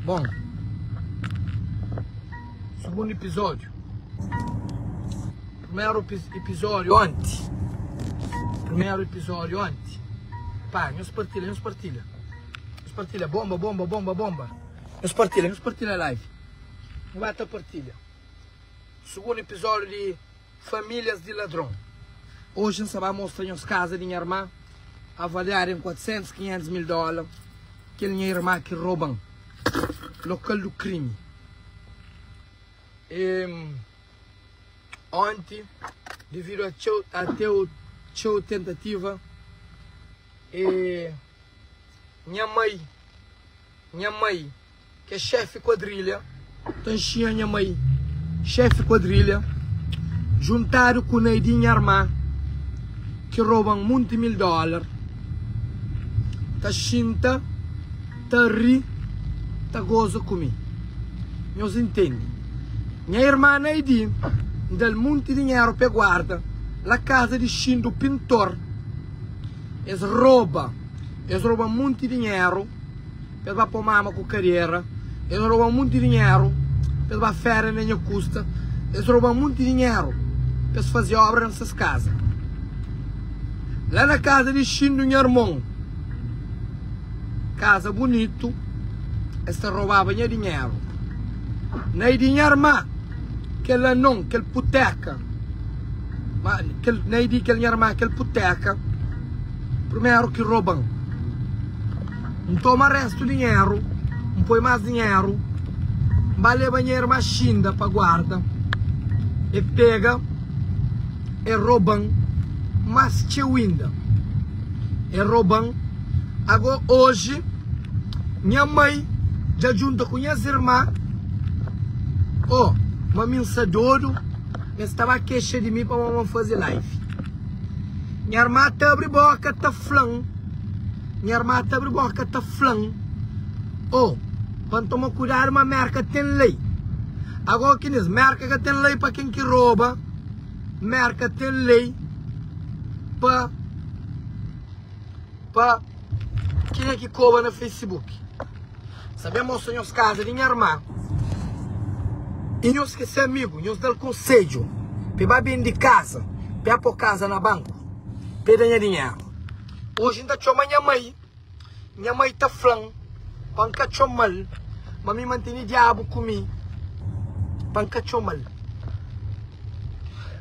Bon, sugundu epizódiu. Primeru epizódiu onti. Primeru epizódiu onti. Pá, nhos partilha, nhos partilha. Nhos partilha, bomba, bomba, bomba, bomba. Nhos partilha, nhos partilha live. Nu ba ta partilha. Sugundu epizódiu di Famílias di Ladron. Oji N sta ba mostra nhos kaza di nha irmã, avaliadu en 400, 500 mil dóla. Kel nha irmã ki roba-m. Lokal du krimi. E onti, devidu a txeu, a teu txeu tentativa, e nha mai, nha mai Ke xefi kuadrilha ta nxina nha mai Xefi kuadrilha Juntadu ku Naidin nha armá Ki roba-m munti mil dólar Ta xinta ta ri ta goza ku mi Nhos intende Nha irmá Naidin N da-l munti dinheru p'e guarda La kaza di Xindu pintor Es roba Es roba-m munti dinheru. Pa es ba pô mama ku kadera. Es roba-m munti dinheru pa es ba féria na nha kusta. Es roba-m munti dinheru pa es faze óbra na ses kaza. La na kaza di Xindu nha armon, kaza bunitu, es ta robaba nha dinheru. Na i di nha armá, kel anon, kel puteka, ma kel, na i di kel nha armá, kel puteka, Primeru ki roba-m, N toma restu dinheru, N poi más dinheru, N ba leba nha irma Xinda pa guarda, E pega, e roba-m más txeu inda, E roba-m. Ago oji, nha mai dja djunta ku nhas irma, Oh, ma mi N sa dodu, es ta ba kexa di mi pamodi ma N faze live. Nha armá ta abri boka ta fla-m Nha armá ta abri boka ta fla-m Oh, pa N toma kudadu ma Merka ten lei Agó ki nis, Merka ka ten lei pa ken ki roba Merka ten lei pa Pa kenha ki koba na Facebook Sa ben mostra nhos kaza di nha armá I nhos ki se amigu, nhos da-l konsedju pa e ba bende kaza, pa e pô kaza na banku, pa e da nha dinheru. Oji N ta txoma nha mai, nha mai ta fla-m pa N ka txoma-l, ma mi ma N tene diabu ku mi pa N ka txoma-l.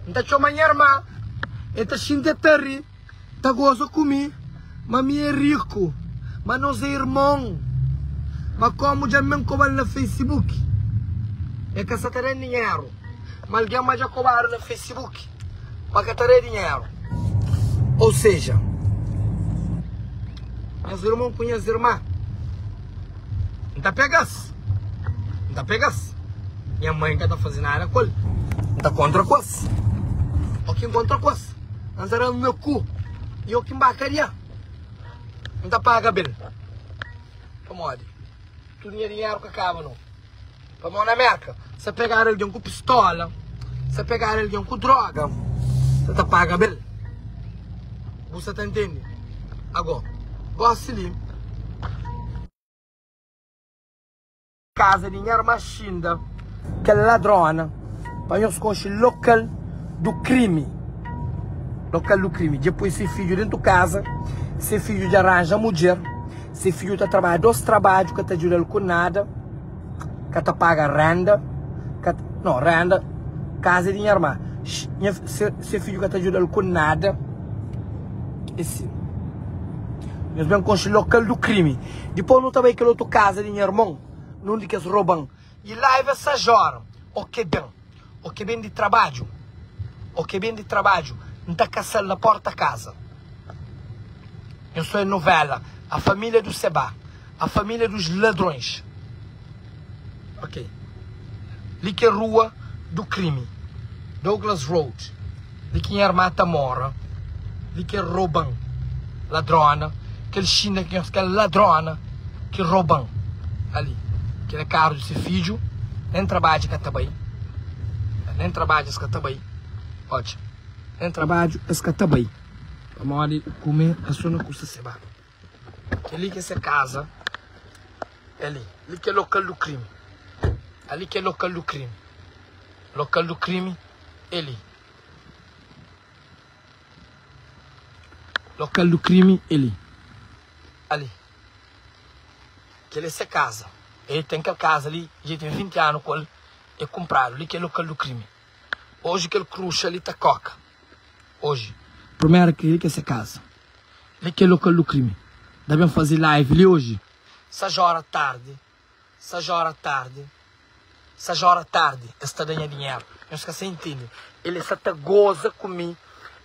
N ta txoma nha armá, e ta xinti e ta ri. Ta goza ku mi ma mi é riku Ma nos é irmon Ma komu dja men koba-l na Facebook E ka sa ta da dinheru Ma algen ma dja kobadu na Facebook Ma ka ta da dinheru Ou seja Nhas irmon ku nhas irma N ta pega-s N ta pega-s Nha mai ka ta faze nada ku el N ta kontra ku es O ki N kontra ku es N ta da-m na ku i o ki N ba kadia N ta paga bel Pamodi tudu nha dinheru ka kaba no Pamodi na Merka sa pegadu algen ku pistola Sa pegadu algen ku droga Sa ta paga bel Bu sa ta ntende Ago gosi li. Kaza di nha irma Xinda, kel ladrona, pa nhos konxe lokal du krimi. Lokal du krimi. Dja poi se fidju dentu kaza, se fidju dja ranja mudjer, se fidju ta trabadja dos trabadju ka ta djuda-l ku nada, ka ta paga renda, ka ta, no, renda, kaza di nha irma, nha, se, se fidju ka ta djuda-l ku nada, e si. Nhos ben konxe lokal du krimi. Dipôs nu ta bai kel otu kaza di nha irmon, nunde ki es roba-m. I laiva sa jora, O ke ben, o ke ben di trabadju, o ke ben di trabadju, N ta kasa-l na porta kaza. Nhos sô é novela, A Família do Sebá, A Família dos Ladrões. Ok. Li ki é rua do krimi, Douglas Road. Li ki nha irma ta mora, li ki roba-m, ladrona, kel xina ki nhos kel ladrona ki roba-m ali, kel é karu di se fidju, nen trabadja ka ta bai, nen trabadja es ka ta bai, odja, nen trabadju es ka ta bai, pamodi kume é so na kusta se ba. Kel-li ki é se kaza. É li. Li ki é lokal du krimi. Ali ki é lokal du krimi. Lokal du krimi é li. Lokal du krimi é li. Ali. Kel é se kaza. El ten kel kaza li dja ten 20 anu ku el é kunpradu. Li ki é lokal du krimi. Oji kel kruxa li ta koka. Oji. Primeru ki li ki é se kaza. Li ki é lokal du krimi. Da ben faze live li oji. 6 ora tardi, 6 ora tardi, 6 ora tardi, es ta da nha dinheru. Nhos ka sa intende. El sa ta goza ku mi,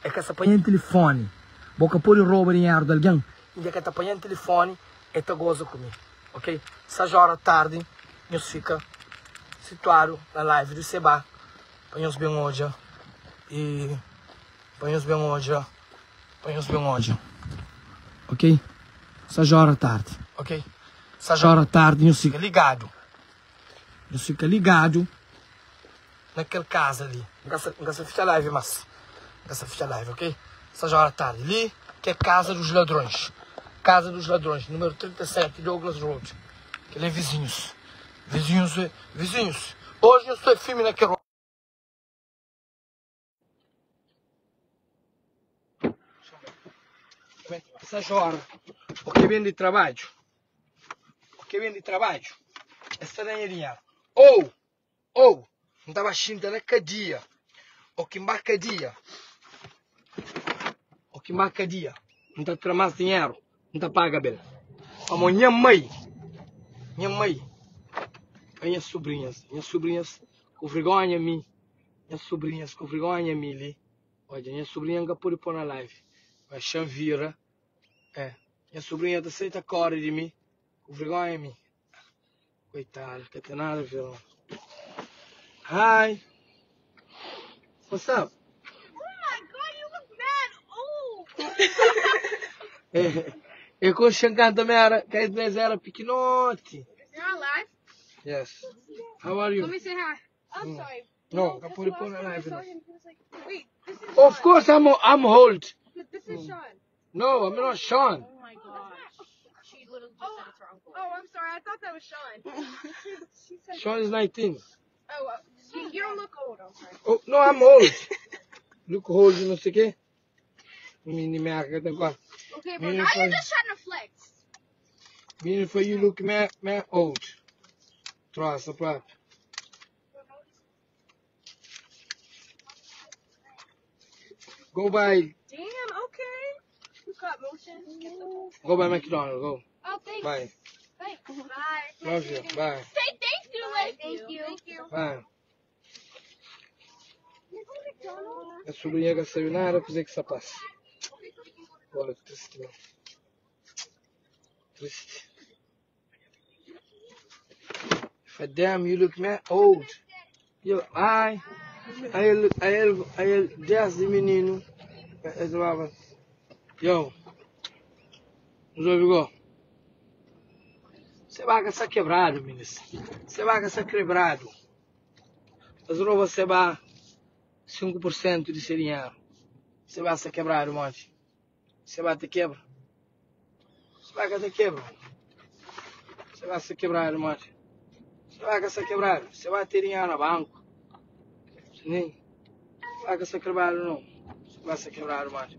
el ka sa panha-m tilifoni. Bo ka pode roba dinheru di algen, inda el ka ta panha-m tilifoni, el ta goza ku mi. Ok? 6 ora tardi, nhos fika situadu na live di Seba pa nhos ben odja e pa nhos ben odja. Pa nhos ben odja. Ok? 6 ora tardi. Ok? 6 ora tardi nhos fika ligadu. Nhos fika ligadu na kel kaza li. N ka sa, N ka sa fitxa live mas. N ka sa fitxa live, ok? 6 ora tardi. Li ki é casa dos ladrões. Casa dos ladrões, número 37, Douglas Road. Kel é vizinhus. Vizinhus, vizinhus. Hoje nhos sta firme na kel. 6 ora o ke ben di trabadju o ke ben di trabadju es ta ganha dinheru ou ou N ta ba xinta na kadia o ki N ba kadia o ki N ba kadia N ta tra mas dinheru N ta paga bel pamo nha mai nha mai pa nha subrinhas nha subrinhas ku vergonha mi Nha sobrinhas ku vergonha mi li Odja nha sobrinha nka pode pô na live Mas xa vira É Nha sobrinha ta sai ta kore di mi Ku vergonha mi Koitada ka ten nada a ver não Hi What's up? Oh my god, you look mad old. É konxe nkanta mi era ka es era pikinoti You're on live? Yes How are you? Let me say hi. I'm sorry. No, ka pode pôr na live não. Wait, this is Of Sean. course I'm I'm old. But this is Sean. No, I'm not Sean. Oh my gosh. She literally just said it's her uncle. Oh, I'm sorry. I thought that was Sean. she said, Sean is 19. "Oh, you, you don't look old." I'm sorry. Oh, no, I'm old. Look old, não sei o quê. Mini merda que tem quase. Okay, but Menino now you're foi, just trying to flex. menino foi you look man, man old. Troça próprio. Go buy, Damn. Okay. You got motion. Get the. go buy McDonald's. Go. Oh, thanks. Bye. Thanks. Bye. Love you. Bye. Say thank you. Bye. Thank you. Thank you. Bye. You go to McDonald's? A sobrinha que sabe nada, fazer que se passa. Olha, triste, não. Triste. If I damn you look man old. Eu, ai, aí ele, aí ele, aí ele, desce menino. Ele falava, yo, nos ouve Você vai está quebrado, menino. Você vai está quebrado. Mas rouba você vai 5% de seu dinheiro. Você vai se quebrado, monte. Você vai te quebra. Você vai te quebra. Você vai se quebrar, monte. Você vai se quebrado. Você vai ter dinheiro no banco. Nem. Vai se quebrado, não. Você vai se quebrar, monte.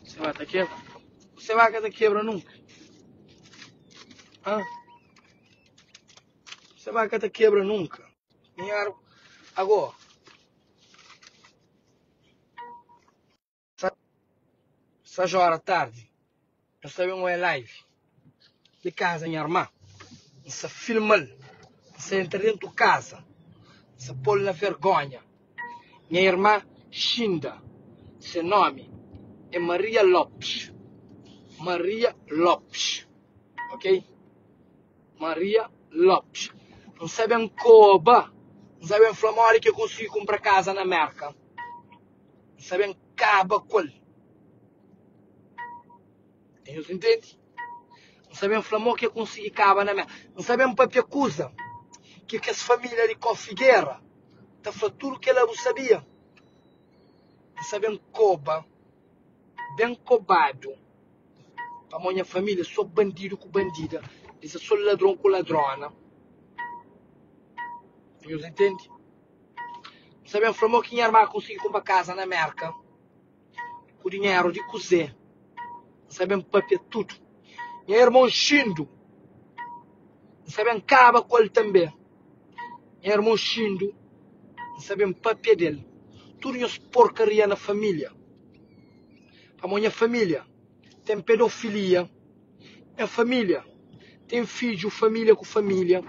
Você vai te quebra. Você vai te quebra nunca. Hã? Você vai te quebra nunca. Dinheiro. Agora. 6 horas tarde. Eu sabia um é live. De casa, minha irmã. Você filma Você entra dentro de casa. Você pôr na vergonha. Minha irmã Xinda. Seu nome é Maria Lopes. Maria Lopes. Ok? Maria Lopes. Não sabem coba. Não sabem flamore que eu consegui comprar casa na América. Não sabem caba qual. Eles entendem? Não sabem flamor que eu consegui caba na América. Não sabem papia acusa que que as famílias de Cofigueira tá falando tudo que ela não sabia. Não sabem coba. Bem cobado. Pamodi nha família é sô bandidu ku bandida, es é sô ladron ku ladrona. Nhos intende? N sa ben fla mo ki nha irma konsigi kunpra kaza na Merka ku dinheru di kuzê. N sa ben papia tudu. Nha irmon Xindu, N sa ben kaba ku el tanbê. Nha irmon Xindu, N sa ben papia del. Tudu nhos porkaria na família. Pamodi nha família ten pedofilia, nha família ten fidju família ku família,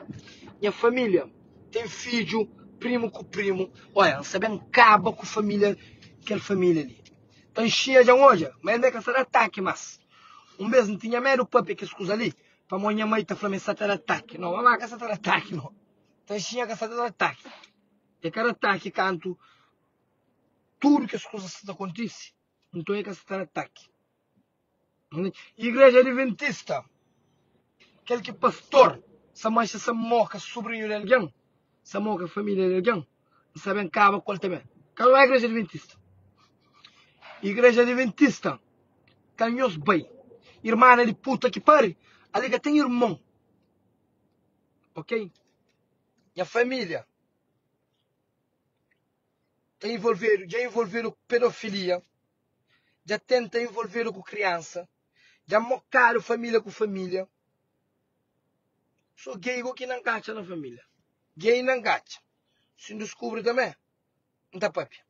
nha família ten fidju primu ku primu. Oia, N sa ben kaba ku família kel família li. Ta nxia dja N odja ma el me ka sa da ataki mas. Un bes N tinha medu papia kes kuza li pamodi nha mai ta fla ma el sa ta da ataki. No, mamá ka sa ta da ataki no. Ta nxia ka sa ta da ataki. E ka da ataki kantu tudu kes kuza sa ta kontise. Nton e ka sta na ataki. Igreja Adventista, kel ki pastor sa manxa sa moka sobrinhu di algen, sa moka familia di algen, N sa ben kaba ku el tanbe. Ka nu bai Igreja Adventista. Igreja Adventista, ka nhos bai. Irmana di puta ki pari, ali ka ten irmon. Ok? Nha familia. Ta involvedu, dja involvedu ku pedofilia, dja tenta involvedu ku kriansa, dja mokadu familia ku familia. So gay go ki na nkatxa na familia. Gay na nkatxa. Si N diskubri tanbe, N ta papia.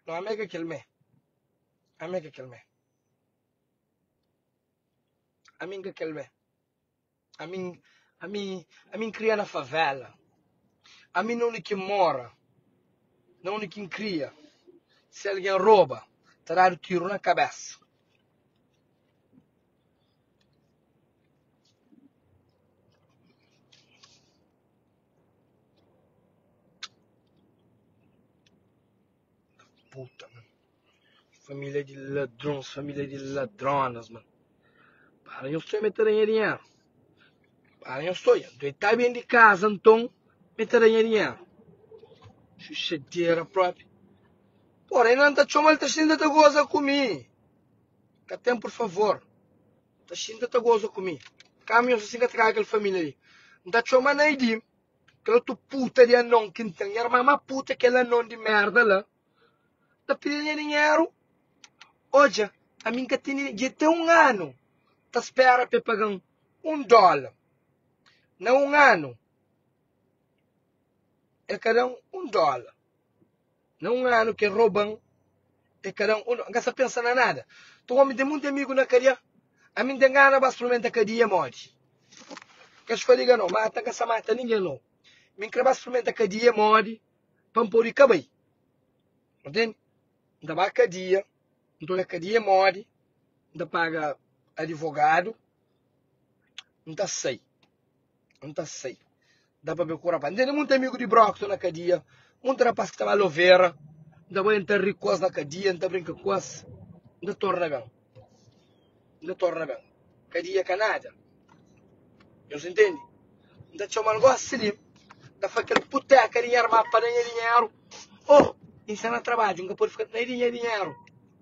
No, ami é ka kel me. Ami é ka kel me. Ami N ka kel me. Ami, ami, ami N kria na favela. Ami na undi ki N mora, na undi ki N kria, si algen roba, ta dadu tiru na kabesa. Puta, mano. Família di ladrons, família di ladronas, mano. Para nhos toi, me ta da nha dinheru. Para nhos toi, nton e ta ben di kaza, nton me ta da nha dinheru. Xuxadera propi. Pora, inda N ta txoma-l, ta xinta ta goza ku mi. Ka ten, por favor. Ta xinta ta goza ku mi. Kama nhos asin ka ta kaga kel família li. N ta txoma Naidi, kel otu puta di anon ki N ten. Nha irma ma puta kel anon di merda la. Ta pidi nha dinheru. Odja, ami N ka tene, dja ten un anu ta spera pa e paga-m un dóla. Na un anu, e ka da-m un dóla. Na un anu ki e roba-m, e ka da-m un dóla. N ka sta pensa na nada. Nton, omi ten monti amigu na kadia, ami N ten gana ba sprimenta kadia modi. Ka sfadiga nau, mata N ka sta mata ningen nau. Mi N kre ba sprimenta kadia modi pa N pode ka bai. Ntende? N ta ba kadia, N ta odja kadia modi, N ta paga adivogadu, N ta sai, N ta sai. Da pa be ku rapaz. N tene monti amigu di Brockton na kadia, monti rapaz ki ta ba Lovera, N ta bai N ta ri ku es na kadia, N ta brinka ku es, N ta torna ben, N ta torna ben. Kadia ka nada. Nhos intende? N ta txoma-l gosi li, N ta fla kel puteka di nha irma pa da nha dinheru. Oh, N sta na trabadju, N ka pode fika na di nha dinheru.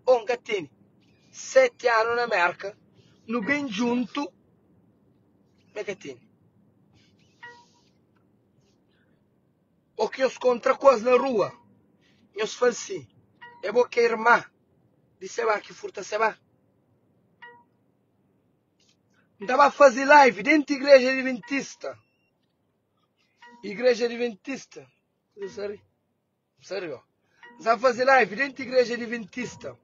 Oh, N ka tene. 7 anu na Merka, nu ben djuntu, ma ka tene. O ki nhos kontra ku es na rua, nhos fla-l si, É bo ki é irma di Seba ki furta Seba? N ta ba faze live dentu igreja adventista. Igreja adventista. Sari. Sari, ó. N ta faze live dentu igreja adventista.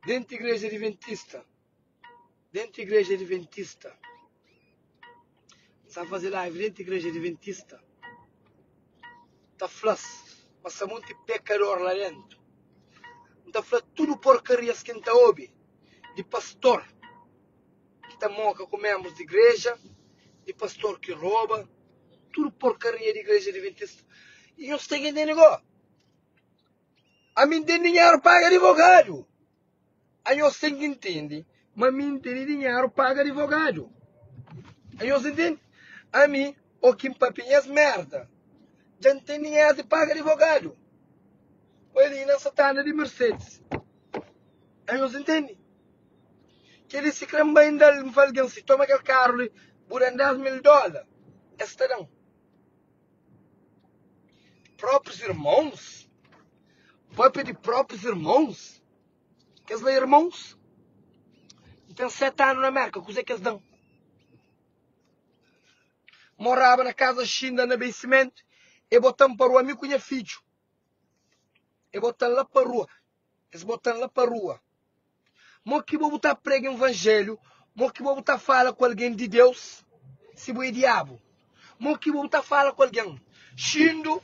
Dentu igreja adventista. Dentu igreja adventista. N ta faze live dentu igreja adventista. Ta fla-s ma sta monti pekador la dentu. N ta fla tudu porkarias ki N ta obi di pastor ki ta moka ku menbrus di igreja, di pastor ki roba, tudu porkaria di igreja adventista. I nhos ten ki ntende go, ami N ten dinheru paga advogadu. Anhos ten ki ntende ma mi N tene dinheru paga advogadu. Anhos ntende? Ami, o ki N papia nhas merda, dja N ten dinheru di paga advogadu. Oi li, N sa ta anda di Mercedes. Anhos ntende? Kel-li si kre N bai N da-l, N fla algen si toma kel karu li bu da-m 10 mil dóla, es ta da-m. Próprius irmons? Papia di próprius irmons? Kes la irmons? N ten 7 anu na Mérka, kuzê ki es da-m? Moraba na kaza Xinda na Basement, e bota-m pa rua mi ku nha fidju. E bota-m la pa rua. Es bota-m la pa rua. Mo ki bo bu ta prega invanjelhu, mo ki bo bu ta fala ku algen di Deus si bo é diabu? Mo ki bo bu ta fala ku algen xindu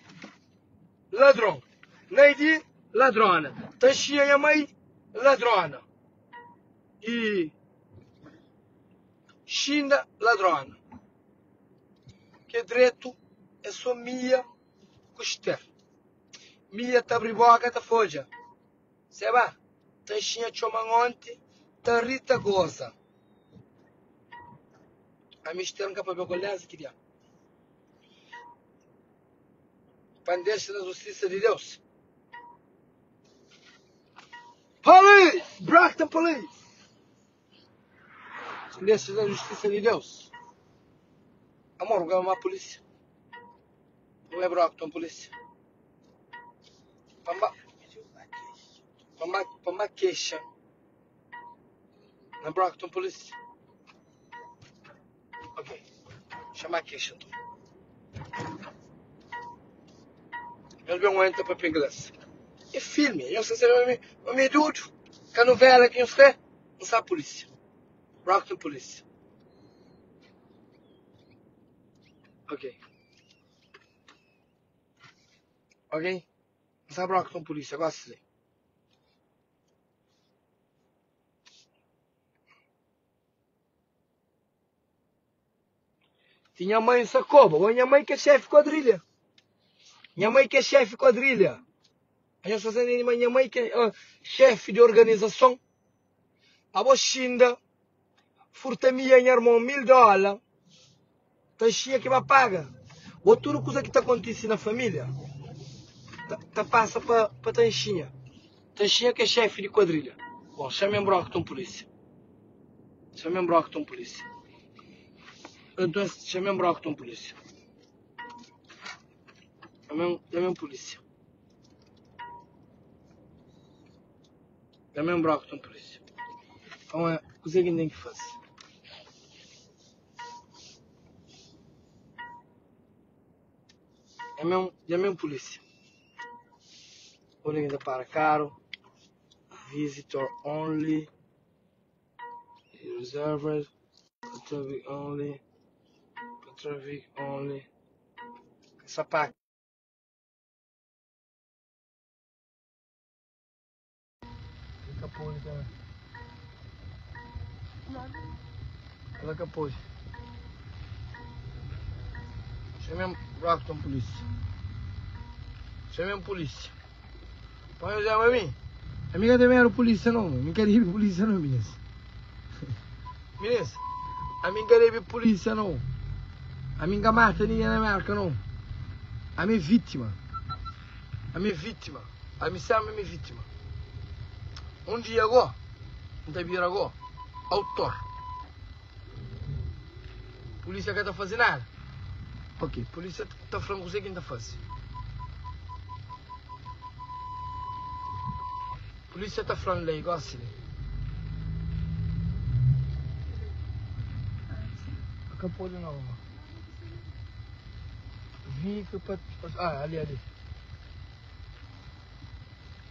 ladron, Naidi ladrona, ta nxinha nha mai ladrona i xinda ladrona. Ke dretu é so mia ku Ster. Mia ta abri boka ta fodja. Seba, Tanxinha txoma-m onti, ta ri ta goza. Ami Ster N ka pabia ku el desdi ki dia. Pa N dexa na justisa di Deus. Police! Brockton Police! N dexa na justisa di Deus. Amor, bu ka ma polísia. Bu é Brockton Polícia. Pa N ba kexa na Brockton Police. Ok, xa N ba kexa nton. Nhos ben oia N ta papia ingles. É filmi, nhos ka sabe ma mi é dudu. Ka novela ki nhos kre, N sa polísia. Brockton Police. Ok. Ok? N sa Brockton Polícia, gosi li. Ti nha mãe sa koba, ô nha mãe que é chefe quadrilha. Nha mãe que é chefe quadrilha. A nhos fazendo ma nha mãe que é uh, chefe de organização. Abo xinda furta mi nha irmão 1000 dólar. Taxinha ki ba paga. Bo tudu kuza ki ta kontise na família ta pasa pa Tanxinha. Tanxinha ki é xefi di kuadrilha. Bon, xame-m Brockton Pulísia. Xame-m Brockton Pulísia. Nton, xame-m Brockton Pulísia. Xame-m Pulísia. Xame-m Brockton Pulísia. Nton, kuzê ki N ten ki faze? Dja-me un pulísia. Undi ki N ta para karu, visitor only, reserved, traffic only, traffic only, ka sa paka. Ka pode também. Ela ka pode. Chame Brockton Polícia. Chame polícia. Põe o Zé mim. Amiga também era polícia não. Não queria ir polícia não, meninas. Meninas, a mim queria ir polícia não. A mim não mata ninguém na América não. A mim vítima. A mim vítima. A mim sempre me vítima. Um dia agora, N ta bira agora autor. Polícia ka ta faze nada. Ok, polícia ta fla-m kuzê ki N ta faze. Polícia ta fla-m lei gosi li. Ka pode não, mano. Veículo pa... Ah, ali, ali.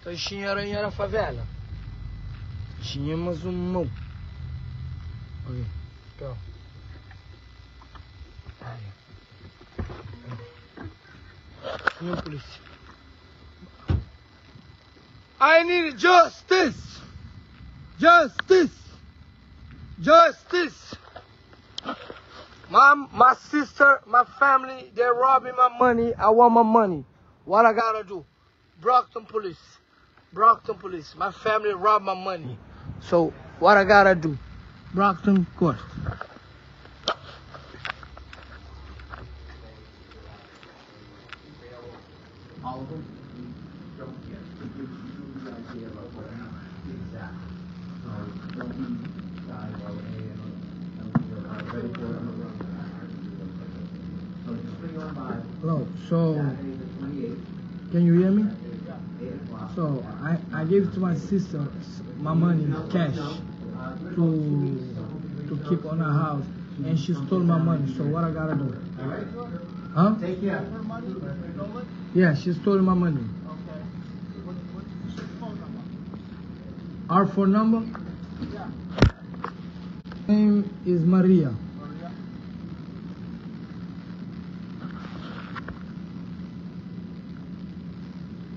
Taxinha Aranha era favela. Tinha mais um mão. Ok, então. Tinha polícia. I need justice! Justice! Justice! My sister, my family, they're robbing my money. I want my money. What I gotta do? Brockton Police. Brockton Police. My family robbed my money. So what I gotta do? Brockton Court. All of them? We don't yet. It gives you the idea about what happened. Exactly. So don't be shy. Hello. So, can you hear me? So I, I gave to my sister my money cash to to keep on her house, and she stole my money. So what I gotta do? Huh? Take care. Yeah, she stole my money. Okay. What, what's your phone number? Our phone number Yeah. name is Maria. Maria.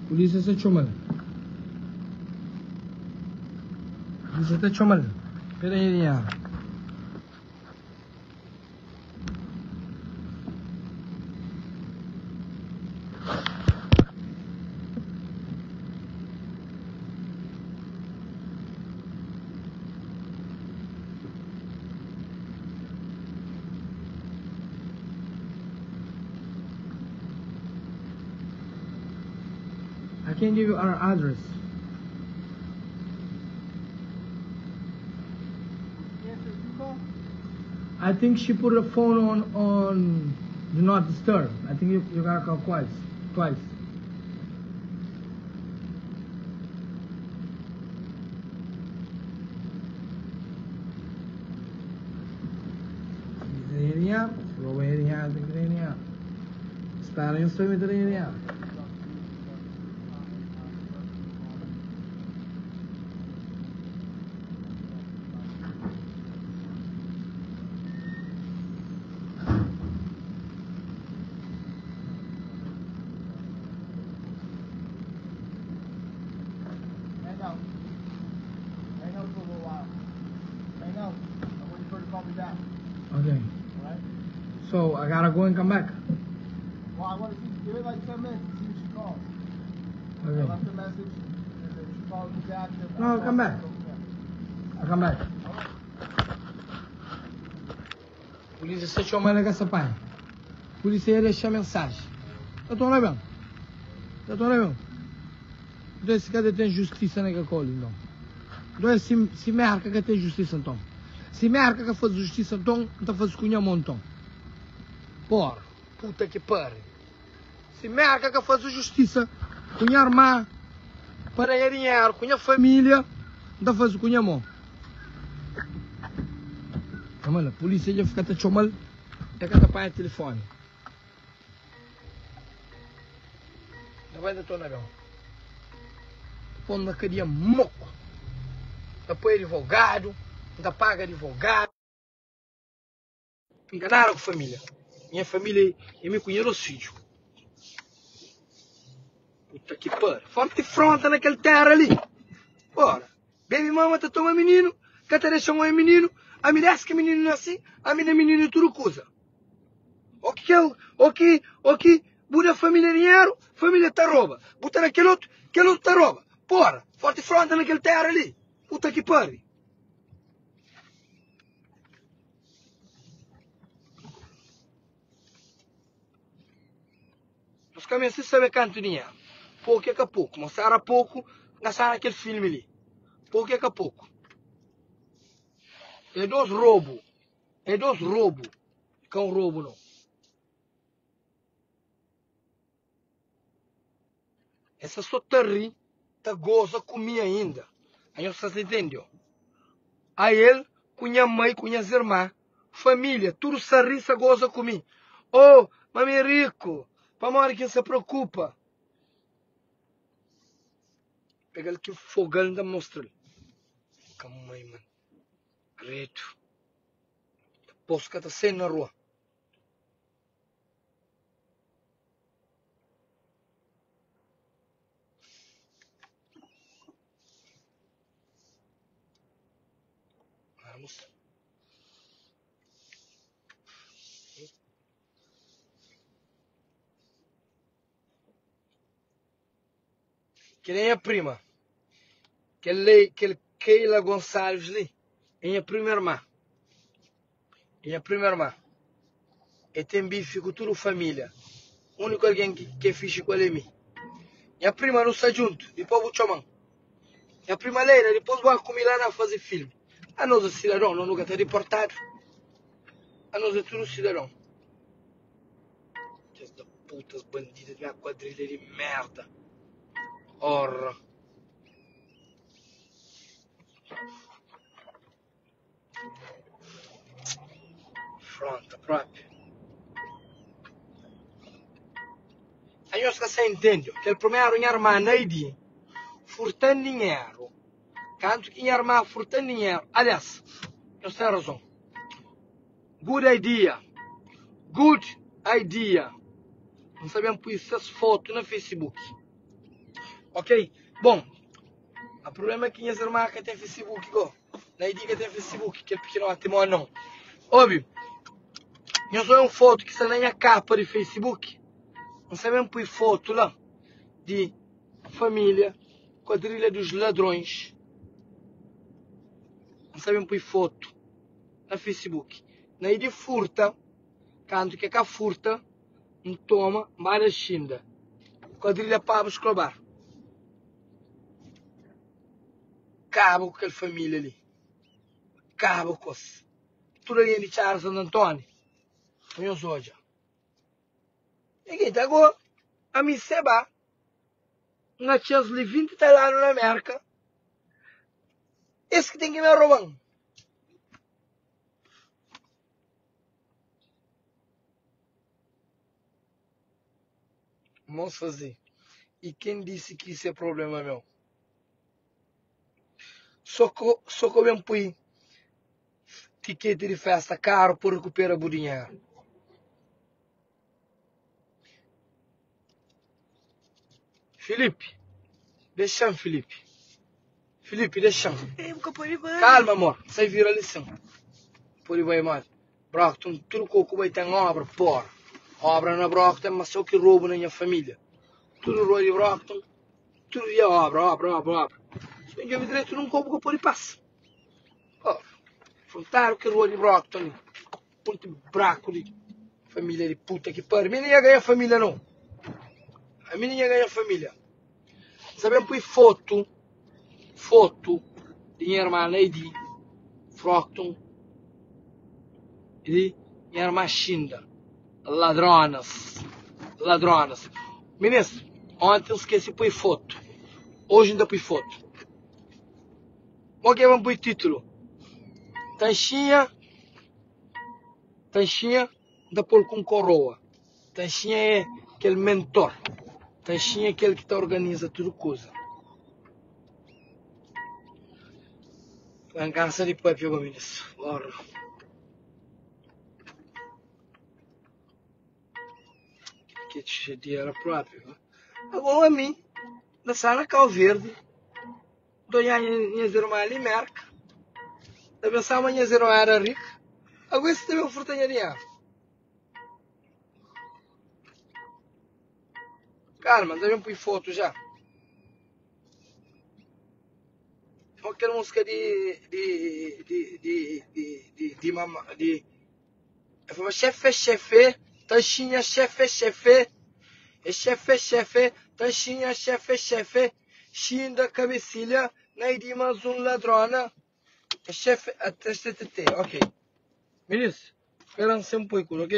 Polícia se txomal. Polícia te txomal. Pera aí, dinheiro. I can give you our address. Answer if you call? I think she put her phone on on do not disturb. I think you, you gotta call twice. Twice. Hang out. Hang out for a little while. Hang out. I'm waiting for her to call me back. Okay. All right? So I gotta go and come back. Well, I want to see. Give it like 10 minutes and see if she calls. I Okay. left a message. And if she calls me back, then No, I'll come back. Go from there. I'll come back. All right. Polícia se chama ela essa pai. Polícia ia deixar mensagem. Eu tô lá mesmo. Eu tô lá mesmo. Então esse cara tem justiça naquele colo, então. Então é se, se merca que tem justiça, então. Se merca que faz justiça, então, então faz cunha montão. Porra, puta que pariu. Se merca que faz justiça, cunha irmã, para ganhar dinheiro, cunha família, então faz cunha mão. Mano, a polícia já fica te chamando, é que tá o telefone. Já vai da tua não. Pondo na cadeia moco. Apoio advogado, não paga advogado. Enganaram com família. Minha família e me conheceram os filhos. Puta que pariu. Forte fronta naquele terra ali. Bora. Baby mama tá toma menino, que te deixa um menino, a me desce que menino nasce, a minha menino tudo coisa. O que o que o que buda família dinheiro, família tá rouba. Buta naquele outro, aquele outro tá rouba. Porra, forte fronta naquele terra ali. Puta que pariu. Os caminhos se sabem canto dinheiro. Pouco é que pouco. Mostrar a pouco, gastar aquele filme ali. Pouco é que pouco. É dois roubo. É dois roubo. Que é um roubo não. Essa só tá ri, tá goza comigo ainda. Aí você entendeu? Aí ele, com minha mãe, com minhas irmãs, família, tudo se ri, se goza comigo. Oh, mami rico, para mora quem se preocupa. Pega ele que fogão ainda mostra. Calma aí, mano. Reto. Posso que tá saindo na rua. Vamos. Que nem a prima. Que aquele Keila Gonçalves ali. É minha prima irmã. É minha prima irmã. E tem bife com toda a família. O único alguém que, que é fixe com ele é mim. Minha prima não está junto. Depois vou chamar. Minha prima Leila, depois vou comer lá na fazer filme. A nós é cidadão, não nunca está deportado. A nós é tudo cidadão. putas, bandidas, minha quadrilha de merda. Ora. Fronta propi. Anhos ka sa intende. Kel primeru nha irmã Naidi furta-m dinheru. Kantu ki nha irmã furta-m dinheru, aliás, nhos ten razon. Good idea. Good idea. N sa ben pui ses fotu na Facebook. Ok? Bon, a problema é ki nhas irmã ka ten Facebook go. Naidi ka ten Facebook, kel pikinoti mo não. Obi, nhos odja un fotu ki sta na nha kapa di Facebook. N sa ben pui fotu la di família Quadrilha dos Ladrões. N sa ben pui fotu na Facebook. Naidi furta, kantu ke ka furta, N toma, N ba da xinda. Quadrilha Pablo Escobar. Kaba ku kel família li. Kaba ku es. Tudu algen di Txada Santu Antóni, pa nhos odja. E genti, ago, ami seba, N atxa-s li 20 tal anu na Mérka, es ki ten ki ben roba-m. Mos faze, E ken disi ki isu é problema meu? So ko ben pui tiketi di festa karu pa rekupera bu dinheru. Filipe, dexa-m Filipe. Filipe, dexa-m. Kalma, amor. Sai vira li sin. Pode bai modi. Brockton, tudu koku bai ten obra, porra. Obra na Brockton, ma so ki robu na nha familia. Tudu rua di Brockton, tudu dia obra, obra, obra, obra. Si bu djobe dretu, nun kobu ka pode pasa. Porra, frontadu ki rua di Brockton li, monti braku di familia di puta ki pari. Mi nin nha ganha familia nau. Ami nin nha ganha familia. N sa ben pui fotu, fotu di nha irma Lady Frocton i di nha irma Xinda. Ladronas, ladronas. Minis, onti N skese pui fotu, oji N ta pui fotu. Mo ke ben pui titulu? Tanxinha, Tanxinha N ta pô-l ku un koroa. Tanxinha é kel mentor. Tanxinha é kel ki ta organiza tudu kuza. N kansa di papia ku minis. Ora. Ke txadera propi. Agora ami, na sala Cabo Verde, N ta odja nhas irma li Merka, ta pensa ma nhas irma era rika, agora es ta ben furta nha dinheru. Kalma, N ta ben pui fotu ja. Mo kel musika di di di di di di di mama di El fla ma xefe xefe tanxinha xefe xefe e xefe xefe tanxinha xefe xefe xinda kabesilha na i di mas un ladrona e xefe até ok minis speran sen poi kuza ok.